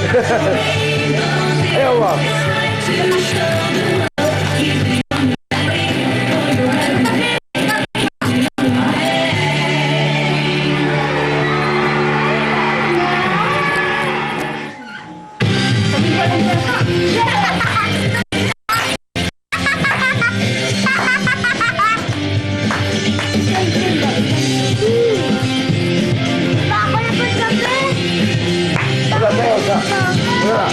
Ayaw ba? Wala tayo sa. Wala.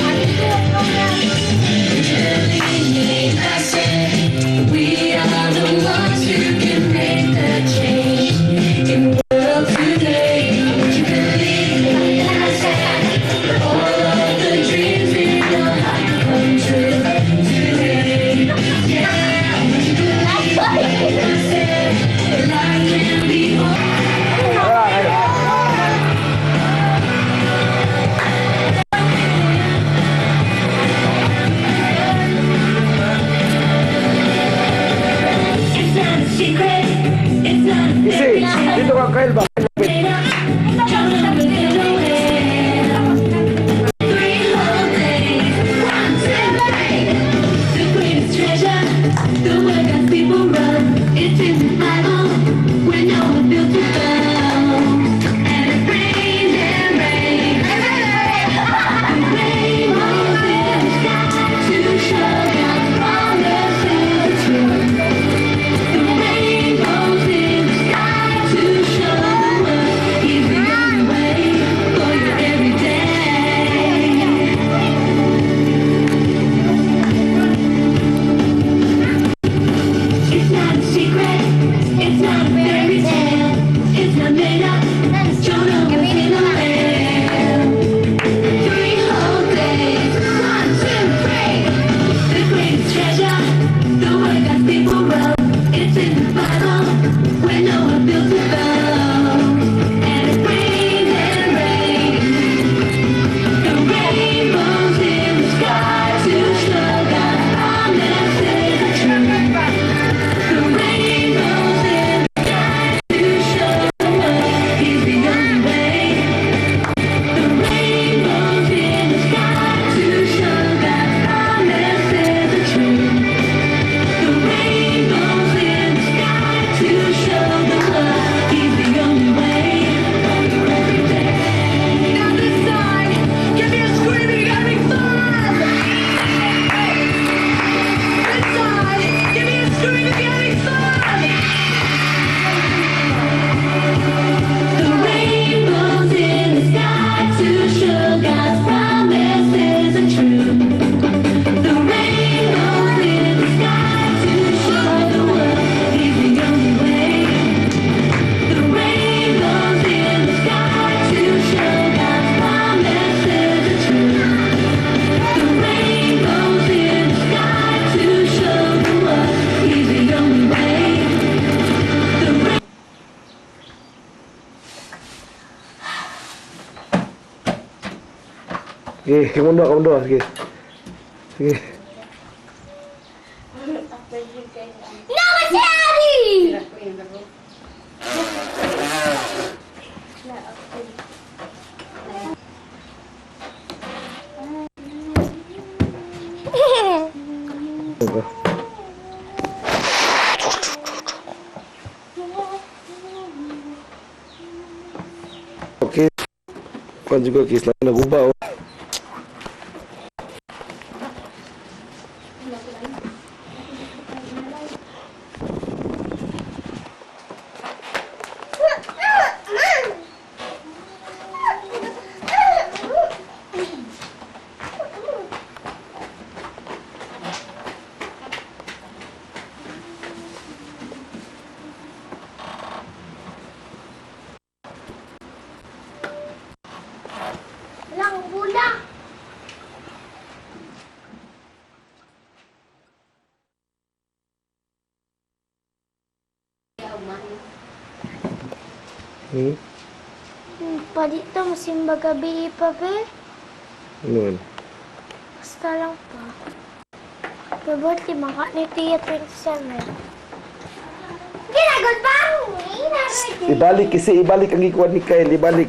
We are the ones who can make the change in the world today. Would you believe me? I said, all of the dreams in your heart come true today. Yeah, would you believe me? I said, life can be. Wala kayo. It's not a secret. It's not a Kasi, dito ka, Kyle ba? Lapit. made up. Jonah was in the wind. Three whole days. One, two, three. The greatest treasure, the way God's people run. It's in the Bible, where no one built a bound. And it rained and rained. The rainbows in the sky to show God's promise is true. The rainbows in the sky to show the world He's the only way for your every day. It's not a secret, it's not a fairy tale, it's not made up. Jonah was in a whale. Three whole days, one, two, three. The greatest treasure, the way God's people wrote. It's in the Bible, where Noah built a boat. And it rained and rained. The rainbows in the sky to show God's promise is true. The rainbows in the sky to show the world He's the only way. The rainbows in the sky to show God's promise is true. The rainbows in the sky to show the world He's the only way for your every day. Now this side, give me a scream if you're having fun. This side, give me a scream if you're having fun. The rainbows in the sky to show God's promise is true. The rainbows in the sky to show the world He's the only way. The rainbows in the sky to show God's promise is true. The rainbows in the sky to show the world He's the only way. The Sige, kamundo, kamundo. Sige. Sige. No, it's Daddy! Okay. Okay. Kuan juga kis lang naguba oh. Lang bula. Pa dito, masimba gabi pa be. Ano man? Basta lang pa. Pero lima ka ni Tia 27. Ginagod pa! Ibalik kasi ibalik ang gikuan ni Kyle, ibalik.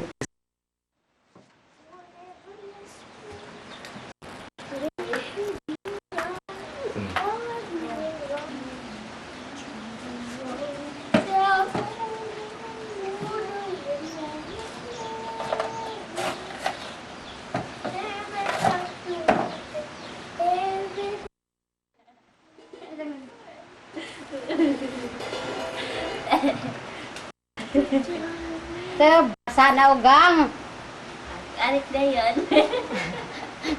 Ito, basa na ugang. Arik na yun.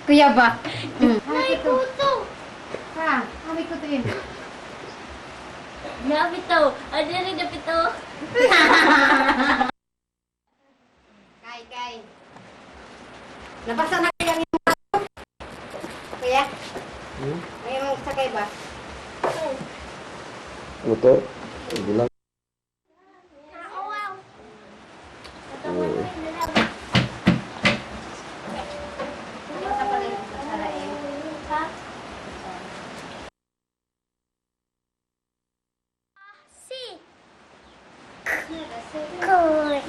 Kuya ba? Nay, puto! Ha? Kami ko to yun. Nga bitaw. Ano rin na bitaw? Kay, kay. Nabasa na kaya ang imong ato? Kuya? Hmm? May imong sakay ba? Ano to? Hindi lang. Wow. Nabasa pa rin sa lain. C. Good.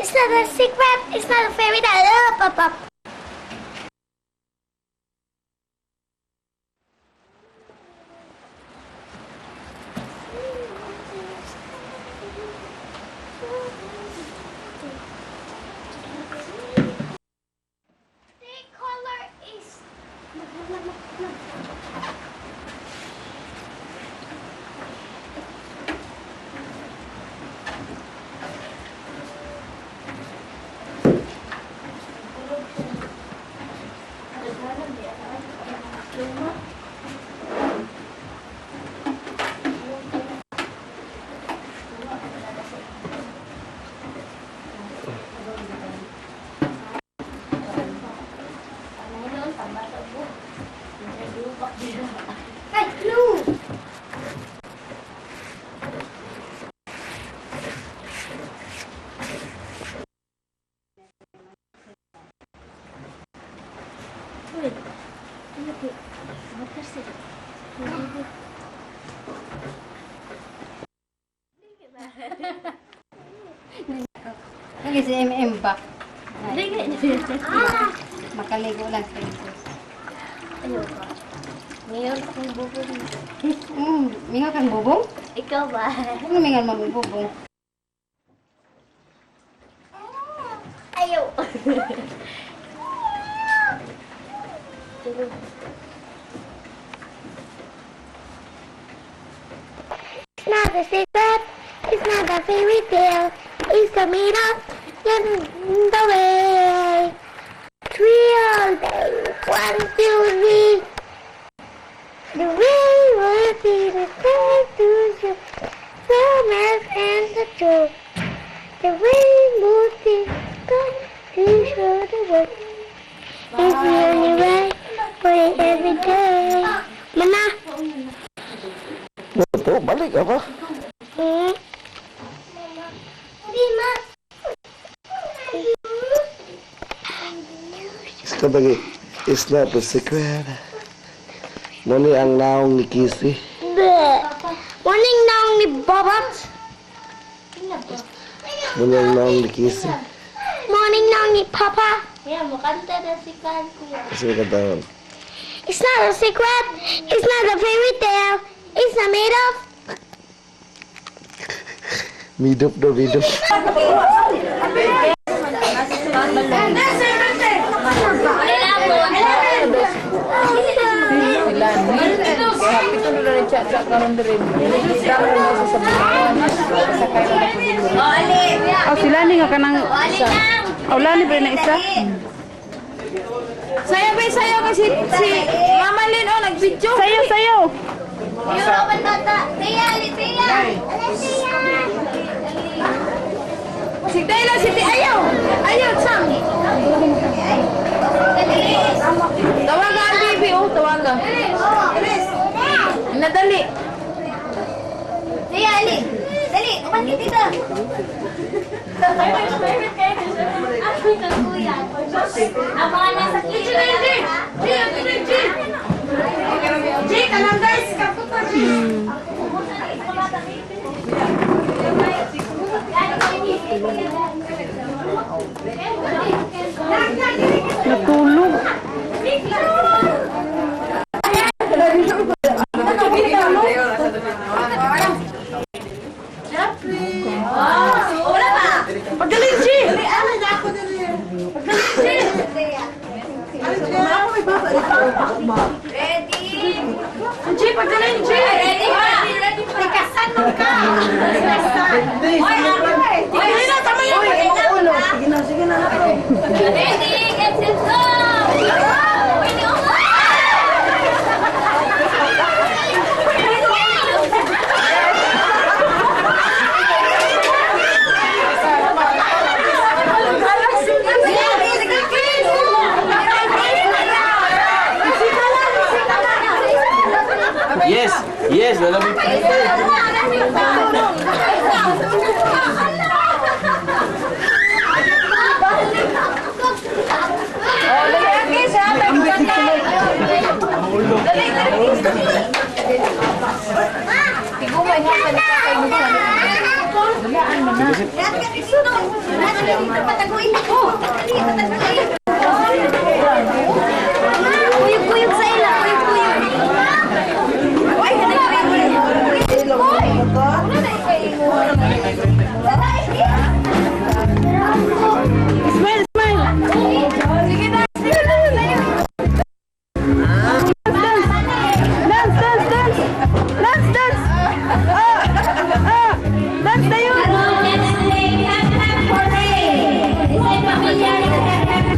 It's not a secret. It's not a fairy tale. Up, up, up. The color is. Ay, no! Lagi si MM ba? Makaligo lang sa Jesus. Ayoko. Ngayon akong bubong. Mingaw kang bubong? Ikaw ba? Ano mingaw mo bubong? Ayaw. It's not a secret. It's not a fairy tale. It's a made up in the way. Three all day. One, two, three. The way will be the first to show the math and the truth. The way will be come to show the world. It's the only way for it every day. Mana. Ano to? Balik apa? Lima. Kanta kay, it's not a secret. Muni ang naong ni Kissy. Morning naong ni Bobot. Muni ang naong ni Kissy. Morning naong ni Papa. Yeah, mukanta na si Kan, kuya. Kasi may kanta It's not a secret. It's not a fairy tale. It's not made of. Midop daw, midop. Oh, sila ni nga kanang isa. Oh, lani ba na isa? Sayo ba sayo kasi si Mama Lynn oh nag-video. Sayo, sayo. Euro bandata. Tiya, tiya. Tiya. Si Taylor si Ti ayaw. Ayaw Sam. Tawaga ang baby oh, tawaga. Nadali. Tiya, ali. Dali, uman ka dito. Kuya. Ang mga nasa kitchen. Jake, alam guys, kaputa Jake. Natulog. Pagaling G. Ready? G, pagaling G. Ready pa. Likasan mo ka. Likasan. Sige na, tama yan. Ulo. Sige na, sige na. Ready, get set, go! Pwede ko. Yes, lalabig. Oh, dali ang kiss ha. Dali, dali. Tigumay nga pa ni Kuyog-kuyog sa ila, kuyog-kuyog. Smile, smile. Sige na. Dance, dance, dance. Dance, dance. Ah, ah. Dance na yun. Let's play, hap, hap, hooray! Isa'y pamilyar.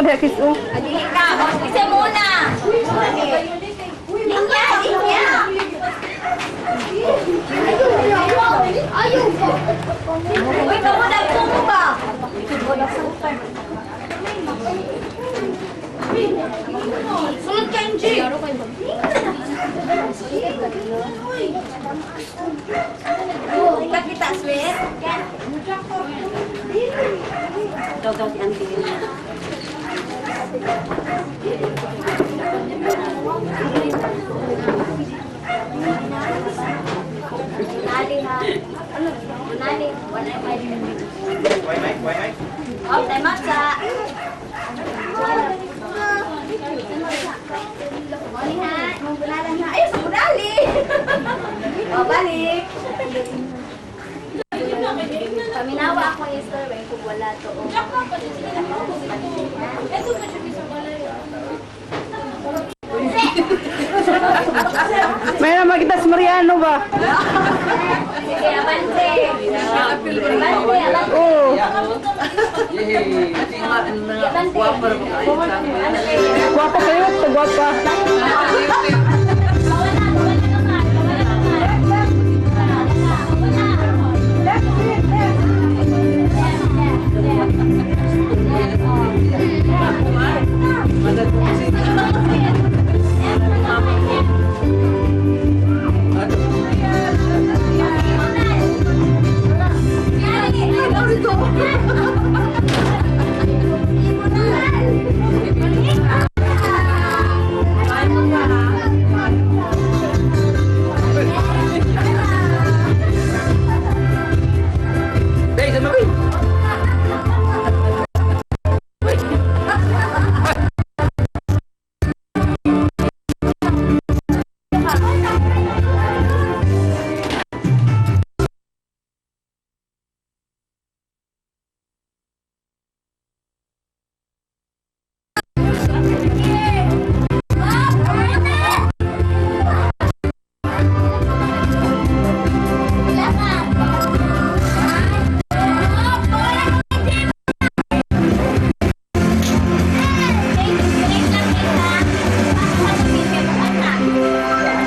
ka diha, Kis, oh. Dili ka. O, isa muna. Linya, linya. Ayaw ba? Uy, kamu dagko mo ba? Sunod ka, NG. Kita kita, sweet. Nali ha. Ano? Nali. Wala pa. Oh, time up sa. Mali ha. Mabulalan ha. Ay, sa mudali. O, balik. Paminawa ako yung story kung wala to. May na makita si Mariano ba? Sige, abante. Abante, abante. Oh. Abante. Gwapa kayo, gwapa.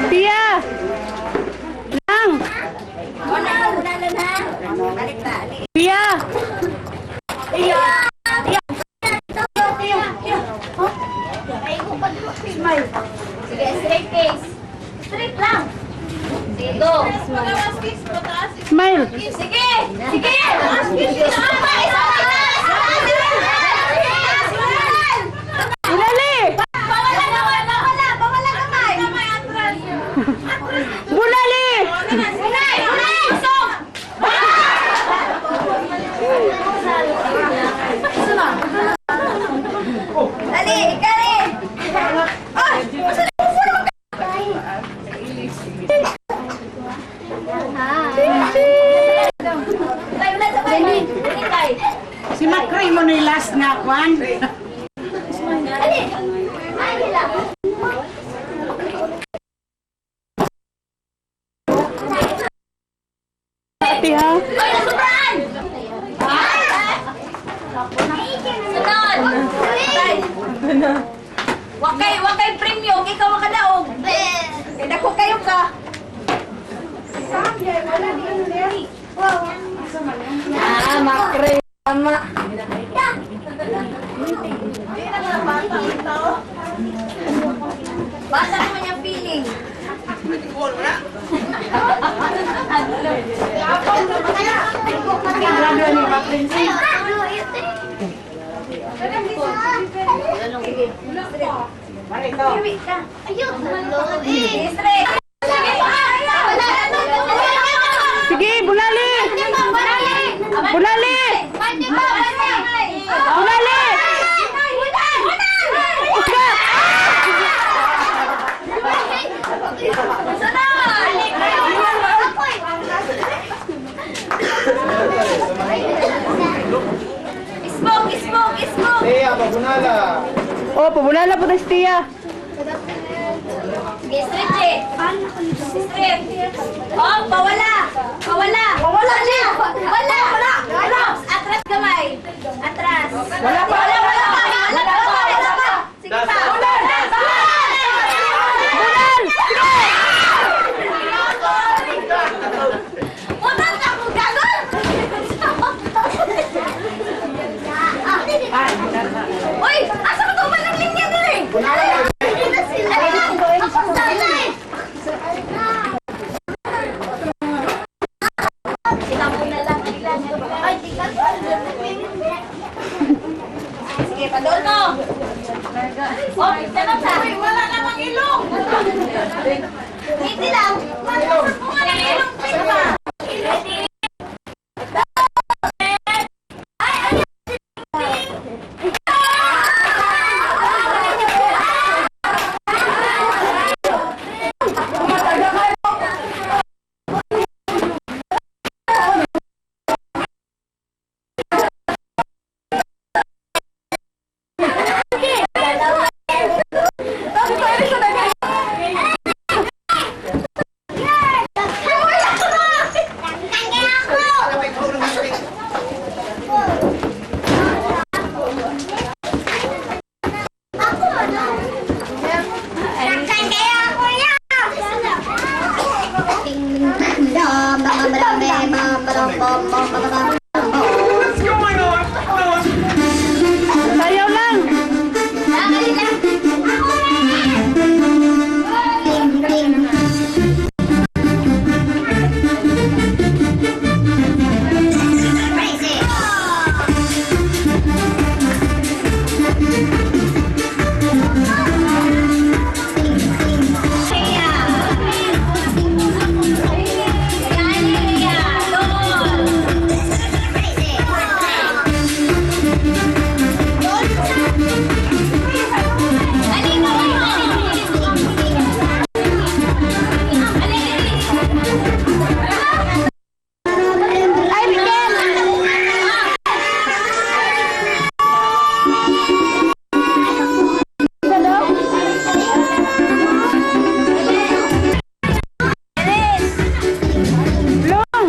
Tia! Lang! Tia! Sige, straight face. Straight lang. Sige, go. Smile! Sige! Sige! Isa pa! Isa pa! Bulali! Pawala kamay! Pawala! Pawala kamay! Bulali! Unay! Unay! Usog! Dali, ikali. Ay, asa na yung phone? Tay, unay sabay! Dali, tay! Si Macray mo na yung last nga, Kwan. Dali! Ay, lang. Ate ha? Ay, nasubraan! Sunod! Tay! Wakay, wakay premium, ikaw makadaog. Kay dako kayo ka. Ah, makre. Tama. Bata naman yung feeling. Straight. Sige, bulali! Bulali! Bulali! Usga! Smoke, smoke, smoke. Tia, pabunala. Oh, pabulala po tayo si Tia. Sige, straight eh. Straight. Oh, pawala. Pawala. Wala. Wala. Wala. Wala. Atras kamay. Atras. Wala pa. Wala, wala pa. Wala pa. Ano? Oh, tanong sa. Uy, wala namang ilong. Hindi lang. Kung ano ilong, pa. Ready? Ay, ay, Sayaw lang. Ay, Miguel! Long.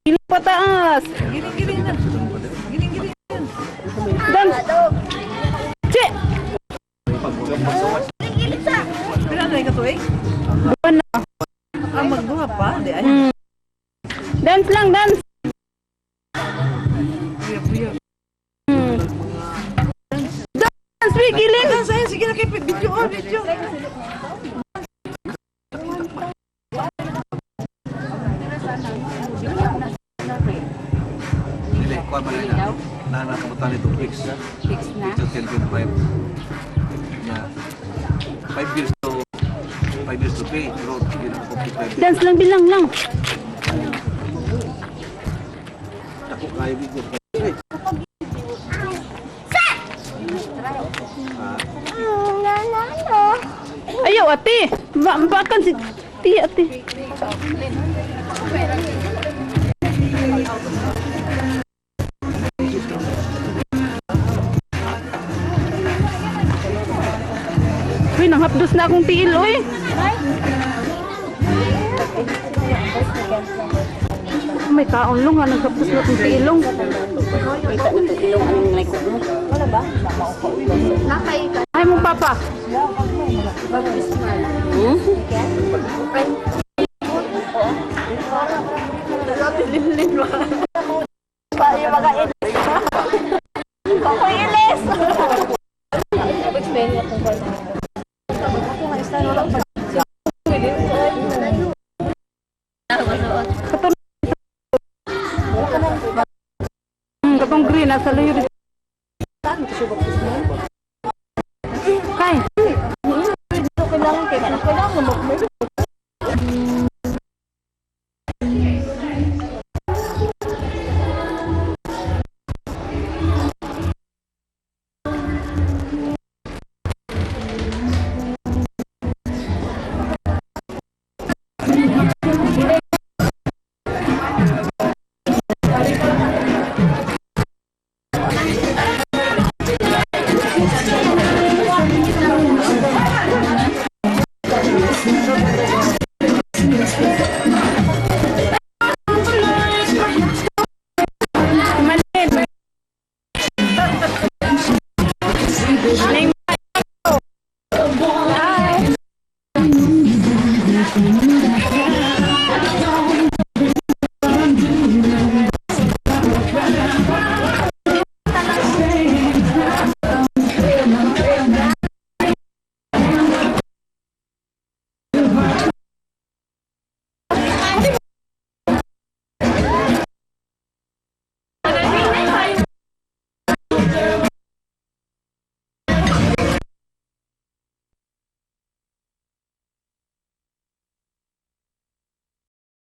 Giling pataas. Giling-giling na. Giling-giling. Dan. Che. Pila na ka tuig? Buwan na. Ah, magduha pa. Di ay. Dance lang, dance. Dance, we giling. Dance ay sige na kay video oh, video. Dili, kuha man na. Na kabutan nito fix. Fix na. Ito 10.5. Yeah. 5 years to 5 years to pay. Pero hindi na complete 5 years. Dance lang bilang lang. Ako kaya video. Na, na, na. Ayaw, ate. Bakan si ti, ate. Uy, nanghapdos na akong tiil, uy. May kaon long ha, naghapdos na akong tiilong. Ay, mong papa. Katong green, nasa layo.